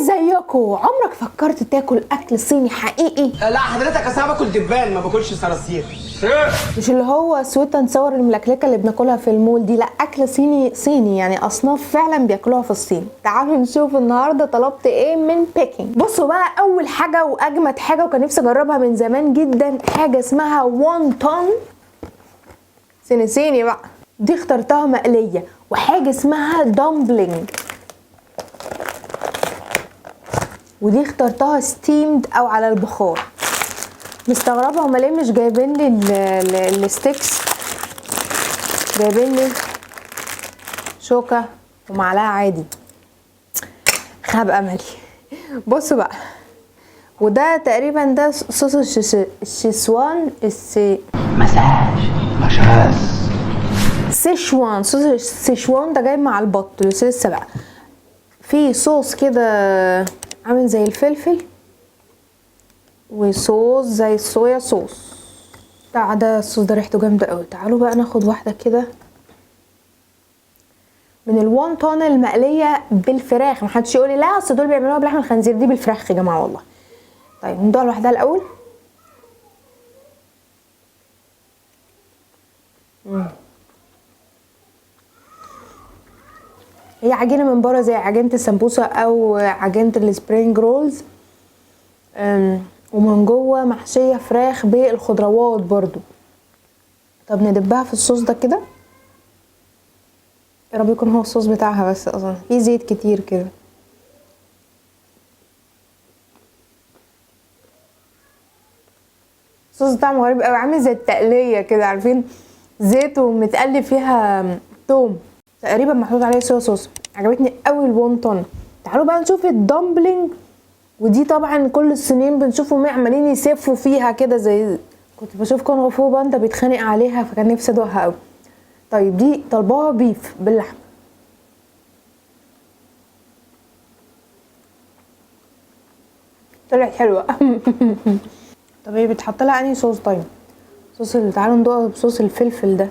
ازيكم؟ عمرك فكرت تاكل اكل صيني حقيقي؟ لا حضرتك، اصل انا باكل دبان ما باكلش صراصير. مش اللي هو sweet and sour الملكلكه اللي بناكلها في المول دي، لا، اكل صيني صيني، يعني اصناف فعلا بياكلوها في الصين. تعالوا نشوف النهارده طلبت ايه من بيكنج. بصوا بقى، اول حاجة واجمد حاجة وكان نفسي اجربها من زمان جدا، حاجة اسمها wonton، صيني صيني بقى، دي اخترتها مقليه، وحاجه اسمها dumpling، ودي اخترتها steamed او على البخار. مستغربه هما ليه مش جايبين لي ال sticks، جايبين لي شوكه ومعلقة عادي. خاب املي. بصوا بقى، وده تقريبا ده صوص الشيشوان، السي مساج مشاز سيشوان، صوص السيشوان ده جاي مع البط. بس لسه بقى في صوص كده عامل زي الفلفل وصوص زي الصويا صوص. بتاع ده الصوص ده ريحته جامدة قوي. تعالوا بقى ناخد واحدة كده من ال wonton المقليه بالفراخ. محدش يقولي لا اصل دول بيعملوها بلحم الخنزير، دي بالفراخ يا جماعة والله. طيب ندوق لوحدها الاول. هي عجينه من بره زي عجينه السمبوسه او عجينه ال spring rolls، ومن جوه محشيه فراخ بالخضروات برضو. طب ندبها في الصوص ده كده، يا رب يكون هو الصوص بتاعها، بس اصلا في زيت كتير كده. الصوص بتاعه غريب قوي، عامل زي التقليه كده، عارفين زيت ومتقلي فيها توم، تقريبا محطوط عليه soya sauce. عجبتني قوي ال wonton. تعالوا بقى نشوف ال dumpling، ودي طبعا كل الصينيين بنشوفهم عمالين يسفوا فيها كده، زي كنت بشوف كونغ فو باندا بيتخانق عليها، فكان نفسي ادوقها قوي. طيب دي طلباها beef باللحمه. طلعت حلوة. طب هي بتحط لها انهي صوص؟ طيب صوص تعالوا ندوقها بصوص الفلفل ده.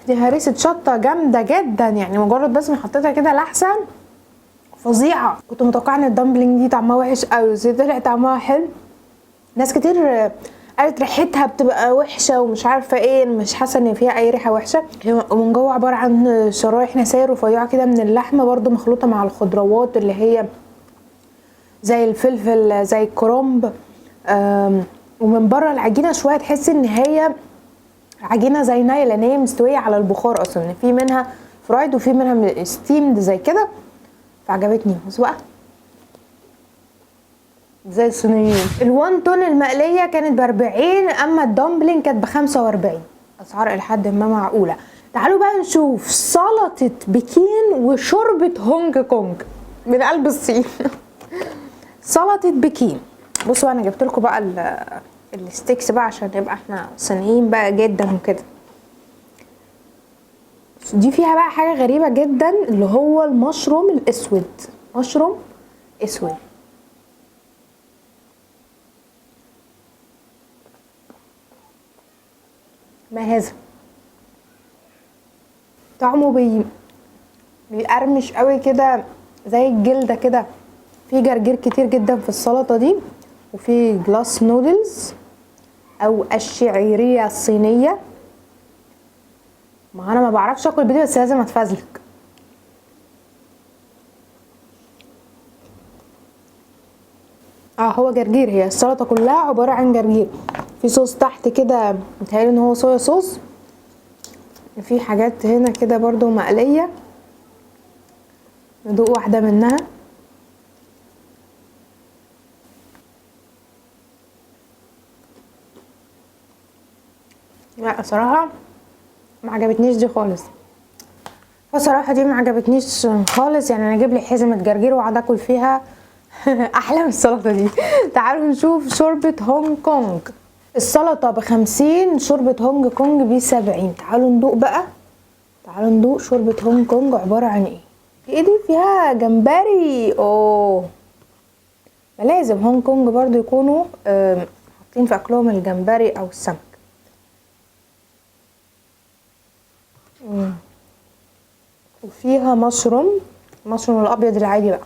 دي هريسة شطة جامدة جدا، يعني مجرد بس ما حطيتها كده لحسة فظيعة. كنت متوقعة ان ال dumpling دي طعمها وحش قوي، بس طلع طعمها حلو. ناس كتير قالت ريحتها بتبقى وحشة ومش عارفة ايه، مش حاسة ان فيها اي ريحة وحشة. هي من جوه عبارة عن شرايح نساير رفيعة كده من اللحمة، برضو مخلوطة مع الخضروات اللي هي زي الفلفل زي الكرنب. ومن بره العجينة شوية تحس ان هي عجينة زي نايلة، لان هي مستوية على البخار اصلا، في منها fried وفي منها steamed زي كده، فعجبتني. بس بقى زي الصينيين. ال wonton المقلية كانت ب40، اما ال dumpling كانت ب45، اسعار الى حد ما معقولة. تعالوا بقى نشوف سلطة بكين وشوربة هونج كونج من قلب الصين. سلطة بكين، بصوا انا جبت لكم بقى ال sticks بقى عشان نبقى احنا صينيين بقى جدا وكده. دي فيها بقى حاجة غريبة جدا اللي هو المشروم الاسود، مشروم اسود. ما هذا؟ طعمه بيقرمش قوي كده زي الجلدة كده. في جرجير كتير جدا في السلطة دي، وفي glass noodles او الشعيرية الصينية. ما انا ما بعرفش اكل بدي، بس لازم اتفزلك. هو جرجير، هي السلطة كلها عبارة عن جرجير. في صوص تحت كده متهيألي ان هو soya sauce. في حاجات هنا كده برضو مقلية، ندوق واحدة منها. لا صراحة ما عجبتنيش دي خالص، فصراحة دي ما عجبتنيش خالص. انا اجيب لي حزمة جرجير واقعد اكل فيها احلى من السلطة دي. تعالوا نشوف شوربة هونج كونج. السلطة ب50، شوربة هونج كونج ب70. تعالوا ندوق بقى، تعالوا ندوق شوربة هونج كونج عبارة عن ايه. ايه دي؟ فيها جمبري. اوه، ما لازم هونج كونج برضو يكونوا حاطين في اكلهم الجمبري او السمك. وفيها مشروم، المشروم الابيض العادي بقى،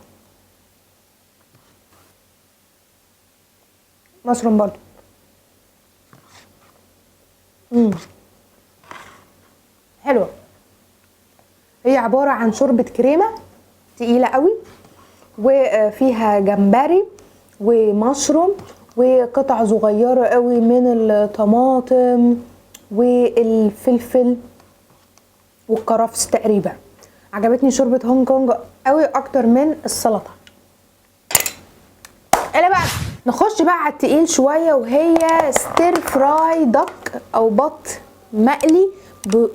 مشروم برضو. حلوة. هي عبارة عن شوربة كريمة تقيلة قوي، وفيها جمبري ومشروم وقطع صغيرة قوي من الطماطم والفلفل والكرفس تقريبا. عجبتني شوربة هونج كونج قوي اكتر من السلطة. الا بقى نخش بقى على التقيل شوية، وهي stir fry duck او بط مقلي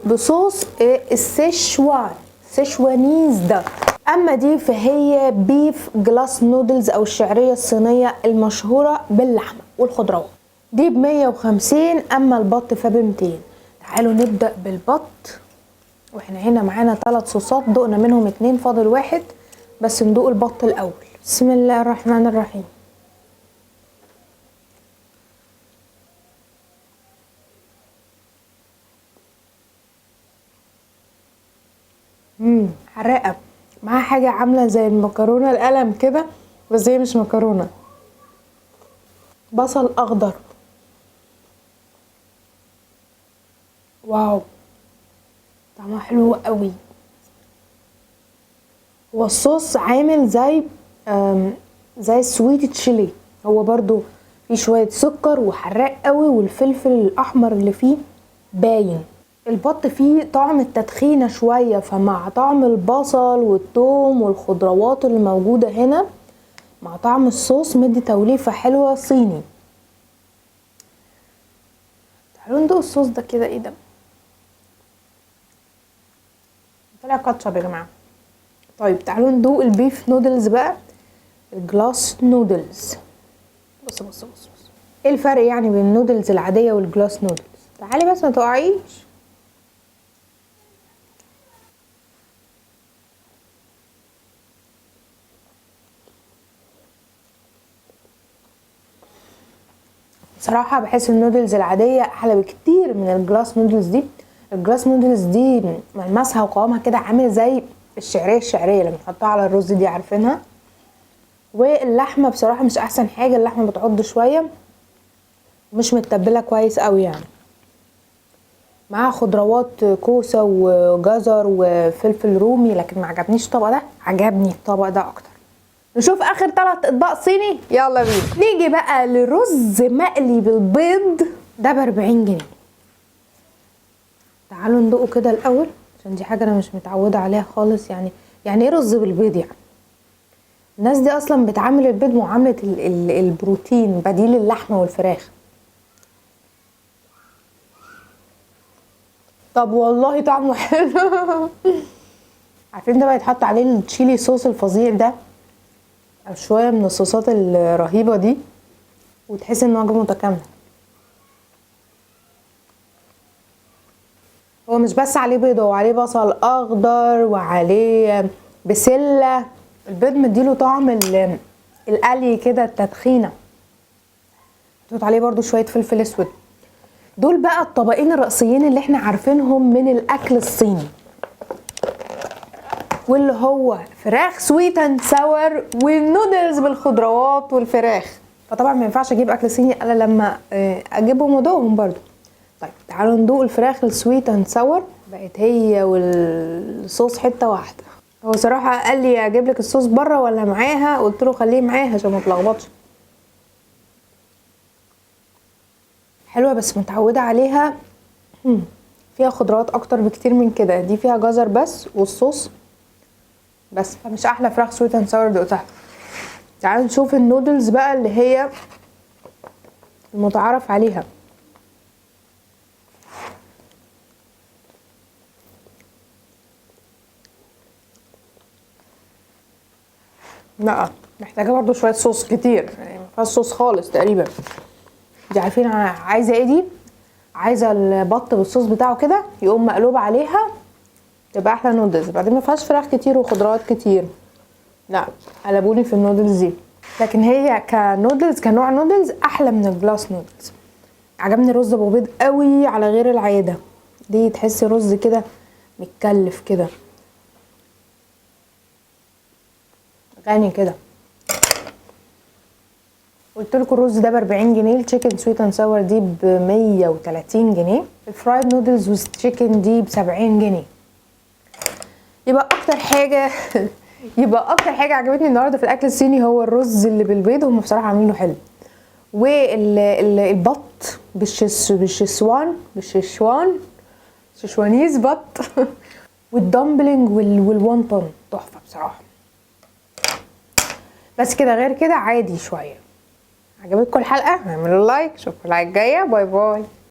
بصوص السيشوان، Szechuanese duck. اما دي فهي beef glass noodles او الشعرية الصينية المشهورة باللحمة والخضروات، دي ب150، اما البط فب200. تعالوا نبدأ بالبط. واحنا هنا معانا 3 صوصات، دقنا منهم 2، فاضل 1 بس. ندوق البط الاول. بسم الله الرحمن الرحيم. حراقه، معاها حاجة عامله زي المكرونه القلم كده، بس هي مش مكرونه، بصل اخضر. واو طعمها حلو قوي. هو الصوص عامل زي ال sweet chili، هو برضو فيه شوية سكر وحراق قوي، والفلفل الأحمر اللي فيه باين. البط فيه طعم التدخينة شوية، فمع طعم البصل والثوم والخضروات اللي موجودة هنا مع طعم الصوص مدي توليفة حلوة صيني. تعالوا ندوق الصوص ده كده. ايه ده؟ طلع كاتشب يا جماعة. طيب تعالوا ندوق ال beef noodles بقى، ال glass noodles. بص بص بص بص، ايه الفرق يعني بين النودلز العادية وال glass noodles؟ تعالي بس ما تقعيش. بصراحة بحس النودلز العادية أحلى بكتير من ال glass noodles دي. ال glass noodles دي ملمسها وقوامها كده عامل زي الشعرية اللي بنحطها على الرز دي، عارفينها. واللحمة بصراحة مش أحسن حاجة، اللحمة بتعض شوية، مش متبلة كويس قوي يعني. معاها خضروات كوسة وجزر وفلفل رومي، لكن ما عجبنيش الطبق ده، عجبني الطبق ده أكتر. نشوف آخر 3 أطباق صيني، يلا بينا. نيجي بقى لرز مقلي بالبيض، ده ب40 جنيه. تعالوا ندوقه كده الأول، عشان دي حاجة أنا مش متعودة عليها خالص. يعني إيه رز بالبيض يعني؟ الناس دي أصلا بتعامل البيض معاملة البروتين بديل اللحمة والفراخ. طب والله طعمه حلو. عارفين ده بقى يتحط عليه التشيلي صوص الفظيع ده، أو شوية من الصوصات الرهيبة دي، وتحس إن وجبة متكاملة. هو مش بس عليه بيض، هو عليه بصل أخضر وعليه بسلة. البيض مديله طعم القلي كده، التدخينة. تحط عليه برضو شوية فلفل اسود. دول بقى الطبقين الرئيسيين اللي احنا عارفينهم من الأكل الصيني، واللي هو فراخ sweet and sour وال noodles بالخضروات والفراخ. فطبعا ما ينفعش اجيب اكل صيني الا لما اجيبهم وادوقهم برضو. طيب تعالوا ندوق الفراخ ال sweet and sour. بقت هي والصوص حتة واحدة. هو صراحة قال لي اجيب لك الصوص بره ولا معاها، قلت له خليه معاها عشان ما اتلخبطش. حلوة بس متعوده عليها، فيها خضروات اكتر بكتير من كده. دي فيها جزر بس والصوص بس، فمش احلى فراخ sweet and sour دقتها. تعالوا نشوف النودلز بقى اللي هي المتعارف عليها. لا محتاجه برضو شوية صوص كتير، ما فيهاش صوص خالص تقريبا. دي عارفين انا عايزه ايه؟ دي عايزه البط بالصوص بتاعه كده يقوم مقلوب عليها، تبقى احلى نودلز. بعدين ما فيهاش فراخ كتير وخضروات كتير، لا قلبوني في النودلز دي. لكن هي كنودلز، كنوع نودلز احلى من ال glass noodles. عجبني الرز ابو بيض قوي على غير العادة، دي تحسي رز كده متكلف كده، غني كده. قلت لكم الرز ده ب 40 جنيه، ال chicken sweet and sour دي ب 130 جنيه، ال fried noodles وال chicken دي ب 70 جنيه. يبقى اكتر حاجة عجبتني النهارده في الاكل الصيني هو الرز اللي بالبيض، هم بصراحة عاملينه حلو، والبط بالشيشوان Sichuanese بط وال dumpling وال wonton تحفة بصراحة. بس كده، غير كده عادي شوية. عجبتكم الحلقة؟ اعملوا like، اشوفكم الحلقة الجاية، bye bye.